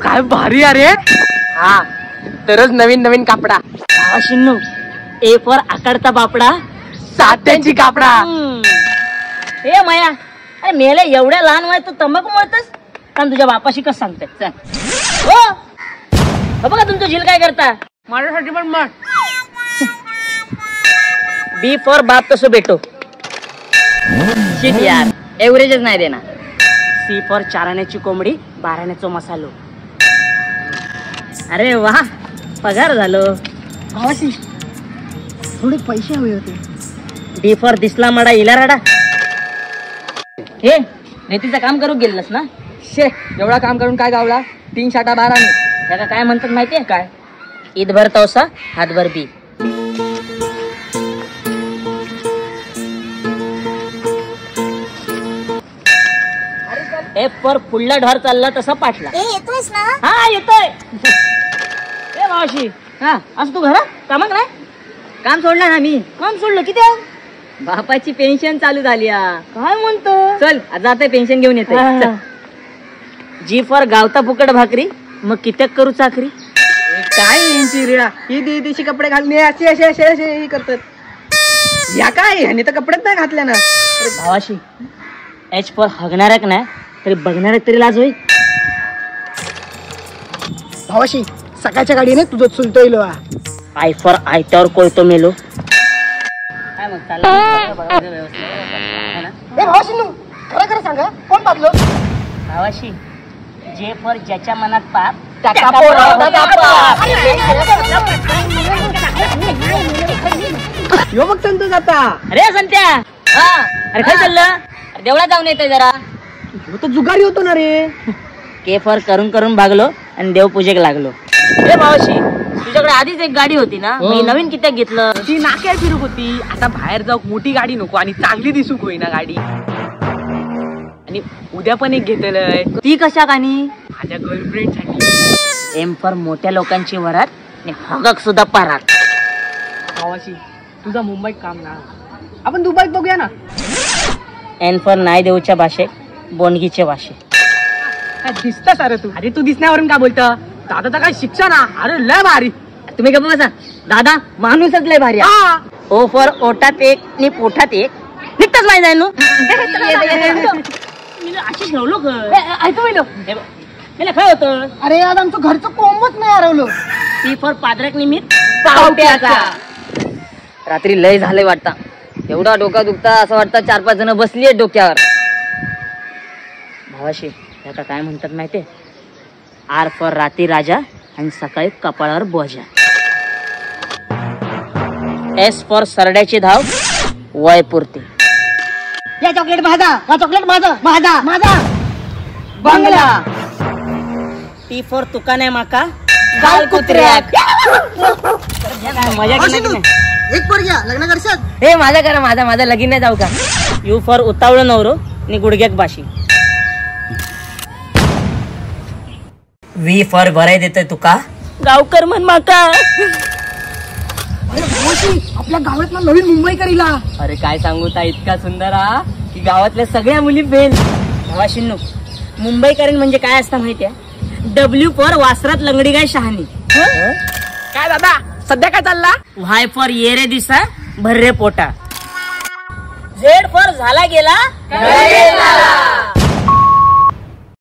काय भारी अरे. हा तरच नवीन नवीन कापडा. भावाशिन्नू ए फॉर आकडता बापडा, सात्यांची कापडा. ए माया, अरे मेले एवढ्या लहान वयात तू तंबाखू मळतस? कारण तुझ्या बापाशी कस सांगते. चल हो, हो बघा तुमचं झील काय करता. माझ्यासाठी पण मग. बी फॉर बाप तसं बेटो. शिट यार, एव्हरेजच नाही देणार. सी फॉर चाराण्याची कोंबडी, बाराण्याचो मसालो. अरे वा, पगार झालो. भावाशी थोडे पैसे हवे होते. डी फॉर दिसला माडा इला राडा. हे रेतीचं काम करू गेलस ना? शे, एवढा काम करून काय गावला? 3 शाटा 12. त्याला काय म्हणतात माहितीये काय? ईदभर तवसा हातभर बी. एफ फॉर पुढला ढोर चालला तसा पाटला. येतोयस ना? हा येतोय. ए मावशी, हा असं तू घरा कामाक नाही? काम सोडलं ना मी. काम सोडलं? किती? बापाची पेन्शन चालू झाली. काय म्हणतो? चल जाते पेन्शन घेऊन येते. जी फॉर गावता फुकट भाकरी, मग कित्याक करू चाकरी. काय यांची रिळा, ही दिशी कपडे घालून असे असे असे असे करतात. या काय ह्याने तर कपडेच नाही घातले ना. भावाशी एच फॉर हगणाऱ्याक नाही तरी बघणाऱ्याक तरी लाज होई. भावाशी सकाळच्या गाडीने तुझं चुलतो येईल. I for आयत्यावर कोयतो मेलो. काय मग चाललं? भावाशी खरं खरं सांगा कोण पाडलं? भावाशी जे फॉर ज्याच्या मनात पाप त्याचा पोराचा बाप. यो बघ संतोष आता. अरे संत्या, अरे काय चाललं? देवळात जाऊन येतोय जरा. ह्यो तर जुगारी होतो ना रे. के फॉर करून करून भागलो आणि देवपूजेक लागलो. ए भावाशी तुझ्याकडे आधीच एक गाडी होती ना, मी नवीन कित्याक घेतलं? ती नाक्यावर फिरूक होती. आता बाहेर जाऊ मोठी गाडी नको आणि चांगली दिसूक होईना गाडी. आणि उद्या पण एक घेतलंय. ती कशा गाणी? माझ्या गर्लफ्रेंड साठी. एम फॉर मोठ्या लोकांची वरात आणि हगक सुद्धा परात. भावाशी तुझा मुंबईत काम ना, आपण दुबईत बघूया ना. एन फॉर नाही देऊच्या भाषे, बोंडगीचे भाषे. काय दिसत सारे तू? अरे तू दिसण्यावरून का बोलत? दादाचा काय शिक्षा ना. अरे लय भारी. तुम्ही गप्प बसा दादा, माणूसच लय भारी. ओ फॉर ओटात एक आणि पोटात एक, निघताच माहिती आहे नो. अशी ठेवलो मला काय होतं? अरे आज आमचं घरचं कोंबच नाही हरवलं. पी फॉर पादरक निमित्त पावट्याचा. रात्री लय झालंय वाटतं, एवढा डोका दुखता असं वाटतं 4-5 जण बसली आहेत डोक्यावर. भावाशी त्याला काय म्हणतात माहितीये? आर फॉर राती राजा आणि सकाळी कपाळावर बोजा. एस फॉर सरड्याची धाव वय पुरती. या चॉकलेट माझा, हा चॉकलेट माझा, माझा माझा बंगला. टी फॉर तुका नाही माका गाल कुत्र्याक. मजा केली नाही. एक पोर घ्या लग्न करशात? हे माझा करा, माझा माझा लगीन नाही जाऊ का? You for उतावळ नवरो आणि गुडघ्याक बाशी. व्ही फॉर भराय देतोय तुका गावकर म्हण माका. अरे भावाशी आपल्या गावात ना नवीन मुंबई करीला. अरे काय सांगू ता, इतका सुंदर हा की गावातल्या सगळ्या मुली फेल. भावाशिन्नू मुंबईकरण म्हणजे काय असतं माहितीये? डब्ल्यू फॉर वासरात लंगडी गाय शहाणी. काय दादा सध्या काय चालला? वाय फॉर ये रे दिसा भर्रे पोटा. झेड फॉर झाला गेला.